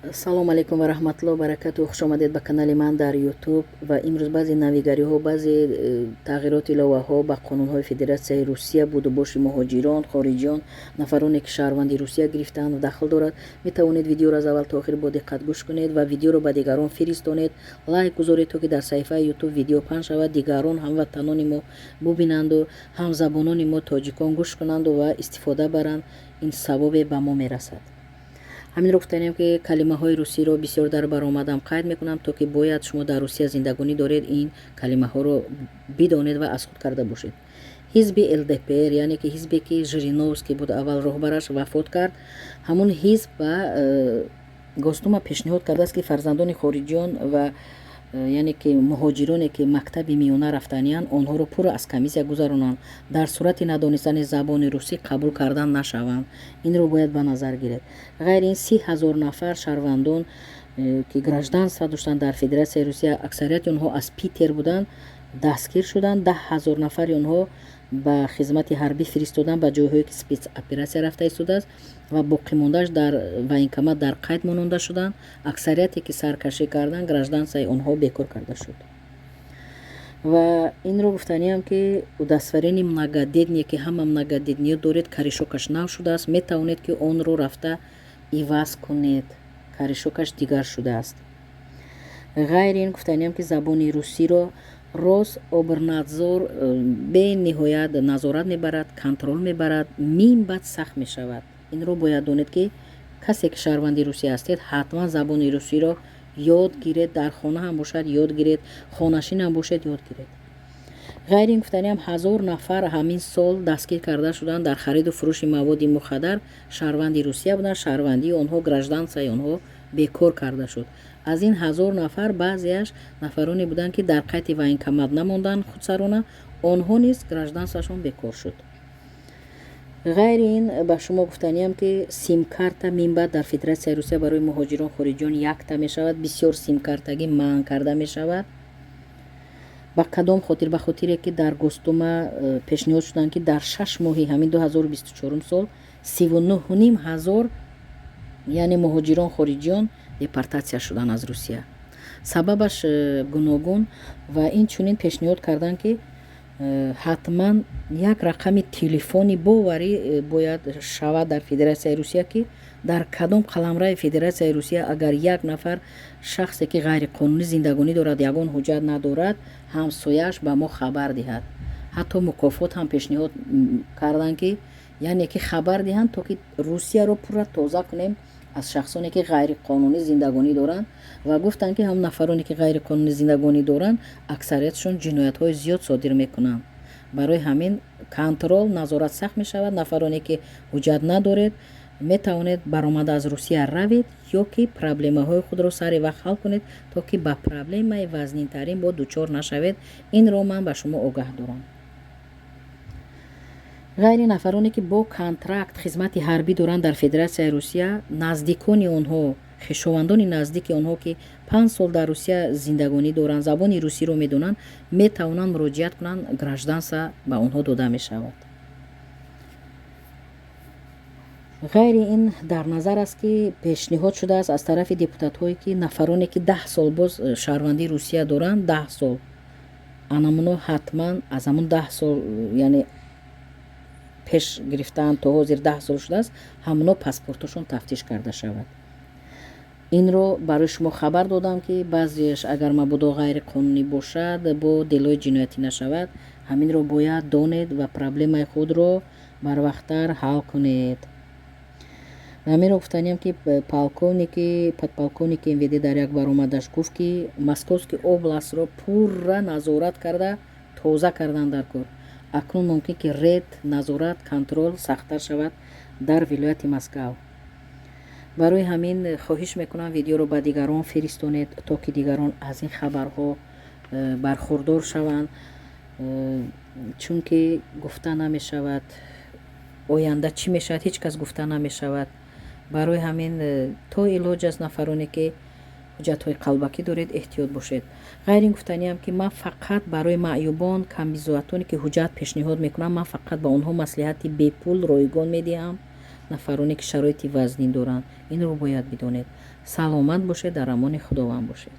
Салому алейкум ва раҳматулло баракату. Хушомадед ба канали ман дар Ютуб. Ва имрӯз баъзе навигариҳо, баъзе тағйироти иловаҳо ба қонунҳои Федератсияи Русия, будубоши муҳоҷирон, хориҷиён, нафароне ки шаҳрванди Русия гирифтаанд, дахл дорад. Метавонед видеоро аз аввал то охир бо диққат гӯш кунед ва видеоро ба дигарон фиристонед, лайк гузоред, то ки дар саҳифаи Ютуб видео паҳн шавад, дигарон, ҳамватанони мо бубинанду ҳамзабонони мо тоҷикон гӯш кунанду ва истифода баранд. Ин савобе ба мо мерасад. Ҳаминро гуфтанем, ки калимаҳои русиро бисёр дар баромадам қайд мекунам, то ки бояд шумо дар Русия зиндагонӣ доред, ин калимаҳоро бидонед ва аз худ карда бошед. Ҳизби ЛДПР, яъне ки ҳизбе ки Жириновский буд аввал роҳбараш, вафот кард. Ҳамун ҳизб ба Госдума пешниҳод кардааст, ки фарзандони хориҷиён ва яъне ки муҳоҷироне ки мактаби миёна рафтаниянд, онҳоро пурра аз комиссия гузаронанд, дар сурати надонистани забони русӣ қабул кардан нашаванд. Инро бояд ба назар гиред. Ғайри ин, 30 000 нафар шаҳрвандон, ки гражданство доштанд дар Федератсияи Русия, аксарияти онҳо аз Питер буданд, дастгир шуданд. 10 000 нафари онҳо ба хизмати ҳарбӣ фиристоданд ба ҷойҳое ки спецоператсия рафта истодааст, ва боқимондааш дар военкомат дар қайд мононда шуданд. Аксарияте ки саркашӣ карданд, гражданствои онҳо бекор карда шуд. Ва инро гуфтаниам, ки удостоверение многодетные, ки ҳама многодетные доред, корешокаш нав шудааст, метавонед ки онро рафта иваз кунед, корешокаш дигар шудааст. Ғайри ин, гуфтаниам, ки забони русиро Рособрнадзор бениҳоят назорат мебарад, контроль мебарад, минбаъд сахт мешавад. Инро бояд донед, ки касе ки шаҳрванди Русия ҳастед, ҳатман забони русиро ёд гиред. Дар хона ҳам бошад, ёд гиред, хонашин ҳам бошед, ёд гиред. Ғайри ин, гуфтаниам, 1000 нафар ҳамин сол дастгир карда шуданд дар хариду фурӯши маводи мухаддар, шаҳрванди Русия буданд, шаҳрвандии онҳо, гражданствои онҳо бекор карда шуд. Аз ин 1000 нафар баъзеаш нафароне буданд, ки дар қайди военкомат намонданд худсарона, онҳо низ гражданствоашон бекор шуд. Ғайри ин, ба шумо гуфтаниам, ки симкарта минбаъд дар Федератсияи Русия барои муҳоҷирон, хориҷиён якта мешавад. Бисёр симкартагӣ манъ карда мешавад. Ба кадом хотир? Ба хотире ки дар Госдума пешниҳод шуданд, ки дар 6 моҳи ҳамин 2024 сол 39,5 ҳазор, яъне муҳоҷирон, хориҷиён депортатсия шуданд аз Русия. Сабабаш гуногун. Ва инчунин пешниҳод карданд, ки ҳатман як рақами телефони боварӣ бояд шавад дар Федератсияи Русия, ки дар кадом қаламрави Федератсияи Русия агар як нафар шахсе ки ғайриқонунӣ зиндагонӣ дорад, ягон ҳуҷҷат надорад, ҳамсояаш ба мо хабар диҳад. Ҳатто мукофот ҳам пешниҳод карданд, ки яъне ки хабар диҳанд, то ки Русияро пурра тоза кунем аз шахсоне ки ғайриқонунӣ зиндагонӣ доранд. Ва гуфтанд, ки ҳам нафароне ки ғайриқонунӣ зиндагонӣ доранд, аксариятшон ҷиноятҳои зиёд содир мекунанд. Барои ҳамин контроль, назорат сахт мешавад. Нафароне ки ҳуҷҷат надоред, метавонед баромада аз Русия равед ё ки проблемаҳои худро сари вақт ҳал кунед, то ки ба проблемаи вазнинтарин бо дучор нашавед. Инро ман ба шумо огаҳ дорам. Ғайри нафароне ки бо контракт хизмати ҳарбӣ доранд дар Федератсияи Русия, наздикони онҳо, хешовандони наздики онҳо, ки 5 сол дар Русия зиндагонӣ доранд, забони русиро медонанд, метавонанд муроҷиат кунанд, гражданство ба онҳо дода мешавад. Ғайри ин, дар назар аст, ки пешниҳод шудааст аз тарафи депутатҳое, ки нафароне ки 10 сол боз шаҳрвандии Русия доранд, 10 сол, анамуно ҳатман аз ҳамун 10 сол, яъне пеш гирифтаанд, то ҳозир 10 сол шудааст, ҳамуно паспорташон тафтиш карда шавад. Инро барои шумо хабар додам, ки баъзеаш агар мабодо ғайриқонунӣ бошад, бо делои ҷиноятӣ нашавад. Ҳаминро бояд донед ва проблемаи худро барвақттар ҳал кунед. Ҳаминро гуфтаниям, ки полковники, подполковники МВД дар як баромадаш гуфт, ки Московский областро пурра назорат карда, тоза кардан дар кор. Акнун мумкин ки рейд, назорат, контроль сахттар шавад дар вилояти Москав. Барои ҳамин хоҳиш мекунам, видеоро ба дигарон фиристонед, то ки дигарон аз ин хабарҳо бархурдор шаванд, чунки гуфта намешавад, оянда чӣ мешавад, ҳеҷ кас гуфта намешавад. Барои ҳамин то илоҷ аст, нафароне ки ҳуҷҷатҳои қалбакӣ доред, эҳтиёт бошед. Ғайри ин, гуфтаниам, ки ман фақат барои маъюбон, камбизоатоне ки ҳуҷҷат пешниҳод мекунам, ман фақат ба онҳо маслиҳати бепул, ройгон медиҳам. Нафароне, ки шароити вазнин доранд, инро бояд бидонед. Саломат бошед, дар амони Худованд бошед.